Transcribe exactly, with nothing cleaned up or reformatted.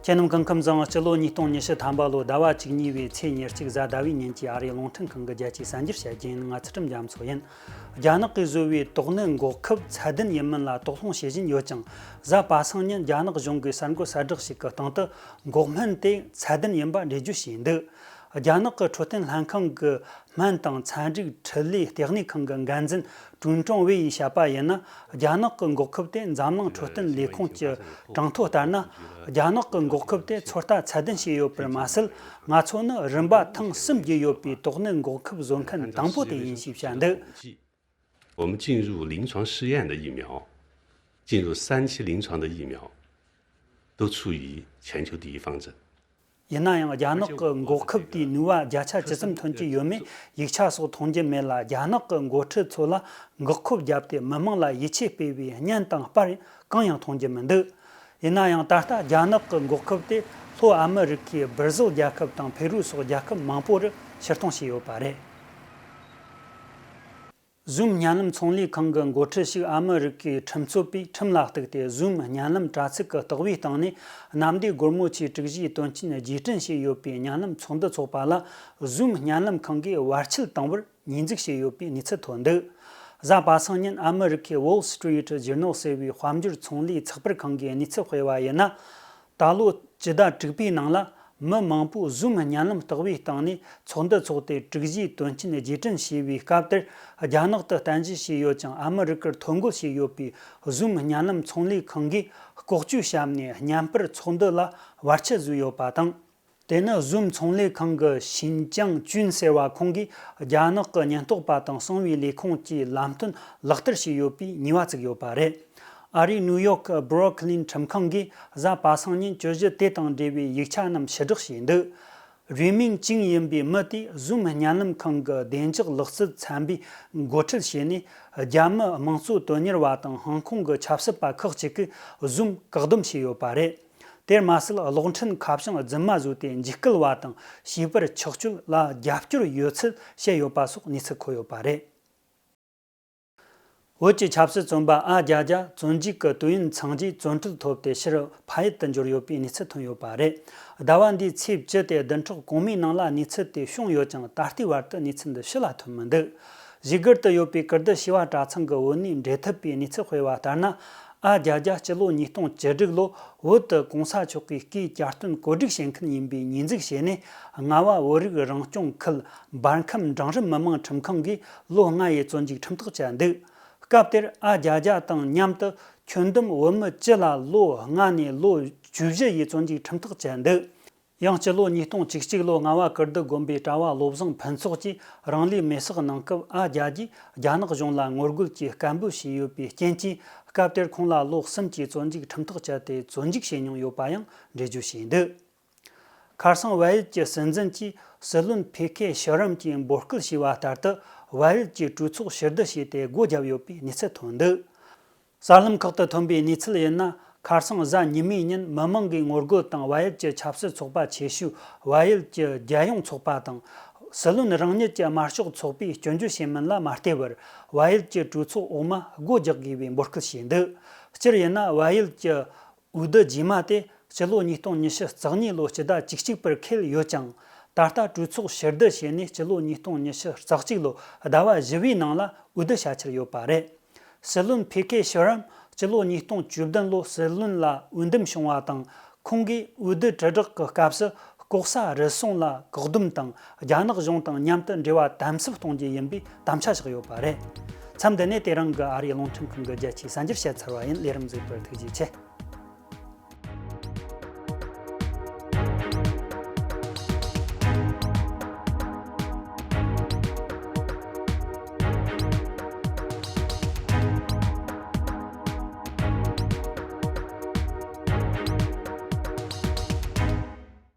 ཁྱེད་རྣམས་སྐུ་ཁམས་བཟང་། སྤྱི་ལོ་ཉིས་སྟོང་ཉི་ཤུ་ཐམ་པ་ལོའི་ཟླ་བ་བཅུ་གཉིས་པའི་ཚེས་ཉེར་གཅིག་གཟའ་ཟླ་བའི་ཉིན་གྱི་ཨ་རིའི་རླུང་འཕྲིན་ཁང་གི་རྒྱལ་སྤྱིའི་གསར་འགྱུར་བཤད་རྒྱུ་ཡིན། ང་ཚུལ་ཁྲིམས་རྒྱ་མཚོ་ཡིན། རྒྱ་ནག་གིས་བཟོས་པའི་དོགས་གནད་འགོག་ཁབ་ཚད་ལྡན་ཡིན་མིན་ལ་དོགས་སློང་བྱེད་བཞིན་ཡོད་ཀྱང་། གཟའ་པ་སངས་ཉིན་རྒྱ་ནག་གཞུང་གི་གསར་འགོད་གསལ་བསྒྲགས་ཤིག་གི་སྟེང་དུ། འགོག་སྨན་དེ་ཚད་ལྡན་ཡིན་པ་འགྲེལ་བརྗོད་བྱས་འདུག་རྒྱ་ནག་གི་འཕྲོད་བསྟེན་ལྷན་ཁང་གི་སྨན་དང་ཚན་རིག་འཕྲུལ་ལས་ལྟེ་གནས་ཁང་གི་འགན་འཛིན་ཀྲུན་ཀྲུང་ཝེ་ཡིས་བཤད་པ་ཡིན་ན། རྒྱ་ནག་གི་འགོག་ཁབ་དེ་འཛམ་གླིང་འཕྲོད་བསྟེན་ལས་ཁུངས་ཀྱི་གྲངས་ཐོ་ལྟར་ན། རྒྱ་ནག་གི་འགོག་ཁབ་དེ་ཚོད་ལྟ་ཚད་ལྡན་བྱས་ཡོད་པར་མ་ཟད། ང་ཚོ་ནི་རིམ་པ་ཐེངས་གསུམ་བརྒྱུད་ཡོད་པའི་དོགས་གནད་འགོག་ཁབ་བཟོ་མཁན་དང་པོ་དེ་ཡིན་ཞེས་བཤད་འདུག 我们进入临床试验的疫苗，进入三期临床的疫苗，都处于全球第一方阵。 ཡིན་ན་ཡང་། རྒྱ་ནག་གི་འགོག་ཁབ་དེའི་ནུས་པ་བརྒྱ་ཆ་ཇི་ཙམ་ཐོན་གྱི་ཡོད་མེད་ཡིག་ཆ་སོགས་མཐོང་རྒྱུ་མེད་ལ། རྒྱ་ནག་གི་འགོ་ཁྲིད་ཚོ་ལ་འགག་ཁབ་བརྒྱབ་སྟེ་མི་མང་ལ་ཡིད་ཆེས་སྤེལ་བའི་བརྙན་དང་པར་གང་ཡང་མཐོང་རྒྱུ་མི་འདུག་ཡིན་ན་ཡང་། ད་ལྟ་རྒྱ་ནག་གི་འགོག་ཁབ་དེ་ལྷོ་ཨ་མི་རི་ཁའི་སྦིར་ཟིལ་རྒྱལ་ཁབ་དང་ཕེ་རུ་སོགས་རྒྱལ་ཁབ་མང་པོ་རུ་ཕྱིར་གཏོང་བྱས་ཡོད་པ་རེད། Zoom བརྙན་ལམ་ཚོང་ལས་ཁང་གི་འགོ་ཁྲིད་ཞིག་ཨ་མི་རི་ཀའི་ཁྲིམས་རྩོད་པས་ཁྲིམས་ལ་གཏུགས་ཏེ། Zoom བརྙན་ལམ་དྲ་ཚིགས་ཀྱི་བརྟག་པའི་སྟེང་ནས་གནམ་བདེ་སྒོར་མོ་ཆེའི་དྲུག་བཞིའི་དོན་རྐྱེན་རྗེས་དྲན་བྱས་ཡོད་པའི་བརྙན་ལམ་ཚོགས་འདུ་འཚོགས་པ་ལ། Zoom བརྙན་ལམ་ཁང་གིས་བར་ཆད་བཏང་བར་ཉེས་འཛུགས་བྱས་ཡོད་པའི་གནས་ཚུལ་ཐོན་འདུག་གཟའ་པ་སངས་ཉིན་ཨ་མི་རི་ཀའི་Wall Street Journal ཟེར་བའི་དཔལ་འབྱོར་ཚོང་ལས་ཚགས་པར་ཁང་གིས་གནས་ཚུལ་སྤེལ་བ་ཡིན་ན། ད་ལོ་སྤྱི་ཟླ་དྲུག་པའི་ནང་ལ། མི་མང་པོས་Zoom བརྙན་ལམ་བརྟག་པའི་སྟེང་ནས་ཚོགས་འདུ་འཚོགས་ཏེ། དྲུག་བཞིའི་དོན་རྐྱེན་རྗེས་དྲན་བྱས་པའི་སྐབས་དེར། རྒྱ་ནག་ཏུ་རྟེན་གཞི་བྱས་ཡོད་ཀྱང་། ཨ་མི་རི་ཀར་ཐོ་འགོད་བྱས་ཡོད་པའི་Zoom བརྙན་ལམ་ཚོང་ལས་ཁང་གིས་ལྐོག་ཇུས་བྱས་ནས། བརྙན་པར་ཚོགས་འདུ་ལ་བར་ཆད་བཟོས་ཡོད་པ་དང་། དེ་ནི་Zoom ཚོང་ལས་ཁང་གི་ཞིན་ཅང་ཅུན་ཟེར་བ་ཁོང་གིས་རྒྱ་ནག་གི་ཉེན་རྟོག་པ་དང་གསང་བའི་ལས་ཁུངས་ཀྱི་ལམ་སྟོན་ལག་བསྟར་བྱས་ཡོད་པའི་ཉེས་པ་བཙུགས་ཡོད་པ་རེད། ཨ་རིའི་ནིའུ་ཡོག་གི་Brooklyn ཁྲིམས་ཁང་གིས་གཟའ་པ་སངས་ཉིན་གྱོད་གཞི་དེ་དང་འབྲེལ་བའི་ཡིག་ཆ་རྣམས་ཕྱིར་བསྒྲགས་བྱས་འདུག་རུས་མིང་ཅིང་ཡིན་པའི་མི་དེས་Zoom བརྙན་ལམ་ཁང་གི་བདེ་འཇགས་ལག་རྩལ་ཚན་པས་འགོ་ཁྲིད་བྱས་ནས། རྒྱ་མི་དམངས་གཙོ་དོན་གཉེར་བ་དང་ཧོང་ཀོང་གི་ཆབ་སྲིད་པ་ཁག་ཅིག་གིས་Zoom་བཀག་སྡོམ་བྱས་ཡོད་པ་རེད། དེར་མ་ཟད། གློག་འཕྲིན་ཁ་བྱང་རྫུན་མ་བཟོས་ཏེ་འཇིགས་སྐུལ་བ་དང་བྱིས་པར་ཆགས་སྤྱོད་ལ་རྒྱབ་སྐྱོར་ཡོད་ཚུལ་བཤད་ཡོད་པ་སོགས་གནས་ཚུལ་འཁོད་ཡོད་པ་རེད། བོད་ཀྱི་ཆབ་སྲིད་བཙོན་པ་ཨ་རྒྱ་རྒྱ་བཙོན་འཇུག་གི་དུས་ཡུན་ཚང་རྗེས་བཙོན་གྲོལ་ཐོབ་སྟེ། ཕྱིར་ཕ་ཡུལ་དུ་འབྱོར་ཡོད་པའི་གནས་ཚུལ་ཐོན་ཡོད་པ་རེད། ཟླ་བ་འདིའི་ཚེས་བཅུ་སྟེ་བདུན་ཕྲག་གོང་མའི་ནང་ལ་གནས་ཚུལ་དེ་བྱུང་ཡོད་ཀྱང་། ད་ལྟའི་བར་དུ་གནས་ཚུལ་འདི་ཕྱི་ལ་ཐོན་མི་འདུག་བཞུགས་སྒར་དུ་ཡོད་པའི་ཀིར་ཏི་བྱིས་པ་གྲྭ་ཚང་གི་བོད་གནས་འབྲེལ་མཐུད་པས་གནས་ཚུལ་སྤེལ་བ་ལྟར་ན། ཨ་རྒྱ་རྒྱ་སྤྱི་ལོ་ཉིས་སྟོང་བཅུ་དྲུག་ལོ་བོད་དུ་གོང་ས་མཆོག་གིས་སྐུའི་གྱ་སྟོན་གོ་སྒྲིག་བྱེད་མཁན་ཡིན་པའི་ཉེས་འཛུགས་བྱས་ནས། རྔ་བ་བོད་རིགས་རང་སྐྱོང་ཁུལ་འབར་ཁམས་འབྲིང་རིམ་མི་དམངས་ཁྲིམས་ཁང་གིས་ལོ་ལྔ་ཡི་བཙོན་འཇུག་ཁྲིམས་ཐག་བཅད་འདུག་སྐབས་དེར་ཨ་རྒྱ་རྒྱ་དང་མཉམ་དུ་ཁྱོན་བསྡོམས་བོད་མི་སྤྱི་ལ་ལོ་ལྔ་ནས་ལོ་བཅུ་བཞི་ཡི་བཙོན་འཇུག་ཁྲིམས་ཐག་བཅད་འདུག་ཡང་སྤྱི་ལོ་ཉིས་སྟོང་བཅུ་གཅིག་ལོ་རྔ་བ་ཀིར་ཏི་དགོན་པའི་གྲྭ་བ་བློ་བཟང་ཕུན་ཚོགས་ཀྱིས་རང་ལུས་མེར་སྲེག་གནང་སྐབས། ཨ་རྒྱ་རྒྱས་རྒྱ་ནག་གཞུང་ལ་ངོ་རྒོལ་གྱིས་སྐད་འབོད་བྱས་ཡོད་པའི་རྐྱེན་གྱིས། སྐབས་དེར་ཁོང་ལ་ལོ་གསུམ་གྱི་བཙོན་འཇུག་ཁྲིམས་ཐག་བཅད་དེ་བཙོན་འཇུག་བྱས་མྱོང་ཡོད་པ་ཡང་འགྲེལ་བརྗོད་བྱས་འདུག་ཁ་སང་བལ་ཡུལ་གྱི་སྲིད་འཛིན་གྱིས་སྲིད་བློན་ཕི་ཁེ་ཤི་རམ་གྱིས་འབོད་སྐུལ་བྱས་པ་ལྟར་དུ། བལ་ཡུལ་གྱི་གྲོས་ཚོགས་ཕྱིར་བསྡུ་བྱས་ཏེ་སྒོ་བརྒྱབ་ཡོད་པའི་གནས་ཚུལ་ཐོན་འདུག་གསར་ལམ་ཁག་ཏུ་ཐོན་པའི་གནས་ཚུལ་ཡིན་ན། ཁ་སང་གཟའ་ཉི་མའི་ཉིན་མི་མང་གིས་ངོ་རྒོལ་དང་། བལ་ཡུལ་གྱི་ཆབ་སྲིད་ཚོགས་པ་ཆེ་ཤོས་བལ་ཡུལ་གྱི་རྒྱལ་ཡོངས་ཚོགས་པ་དང་། སྲིད་བློན་རང་ཉིད་ཀྱི་དམར་ཤོག་ཚོགས་པས་སྐྱོན་བརྗོད་བྱས་མིན་ལ་མ་བལྟས་པར། བལ་ཡུལ་གྱི་གྲོས་ཚོགས་འོག་མ་སྒོ་རྒྱག་དགོས་པའི་འབོད་སྐུལ་བྱས་འདུག་སྤྱིར་ཡིན་ན། བལ་ཡུལ་གྱི་འོས་བསྡུ་རྗེས་མ་དེ་སྤྱི་ལོ་ཉིས་སྟོང་ཉི་ཤུ་རྩ་གཉིས་ལོའི་སྤྱི་ཟླ་བཅུ་གཅིག་པར་འཁེལ་ཡོད་ཀྱང་། ད་ལྟ་གྲོས་ཚོགས་ཕྱིར་བསྡུ་བྱས་ནས་སྤྱི་ལོ་ཉིས་སྟོང་ཉི་ཤུ་རྩ་གཅིག་ལོའི་ཟླ་བ་བཞི་པའི་ནང་ལ་འོས་བསྡུ་བྱ་འཆར་ཡོད་པ་རེད། སྲིད་བློན་ཕི་ཁེ་ཤི་རམ་སྤྱི་ལོ་ཉིས་སྟོང་བཅུ་བདུན་ལོར་སྲིད་བློན་ལ་འོས་འདེམས་བྱུང་བ་དང་། ཁོང་གིས་འོས་བསྡུ་དྲིལ་བསྒྲགས་ཀྱི་སྐབས་སུ་ལྐོག་ཟ་རུལ་སུངས་ལ་བཀག་སྡོམ་དང་། རྒྱ་ནག་གཞུང་དང་མཉམ་དུ་འབྲེལ་བ་དམ་ཟབ་གཏོང་རྒྱུ་ཡིན་པའི་དམ་བཅའ་བཞག་ཡོད་པ་རེད། མཚམས་འདི་ནས་དེ་རིང་གི་ཨ་རིའི་རླུང་འཕྲིན་ཁང་གི་རྒྱལ་སྤྱིའི་གསར་འགྱུར་བཤད་ཚར་བ་ཡིན། ལས་རིམ་གཟིགས་པར་ཐུགས་རྗེ་ཆེ།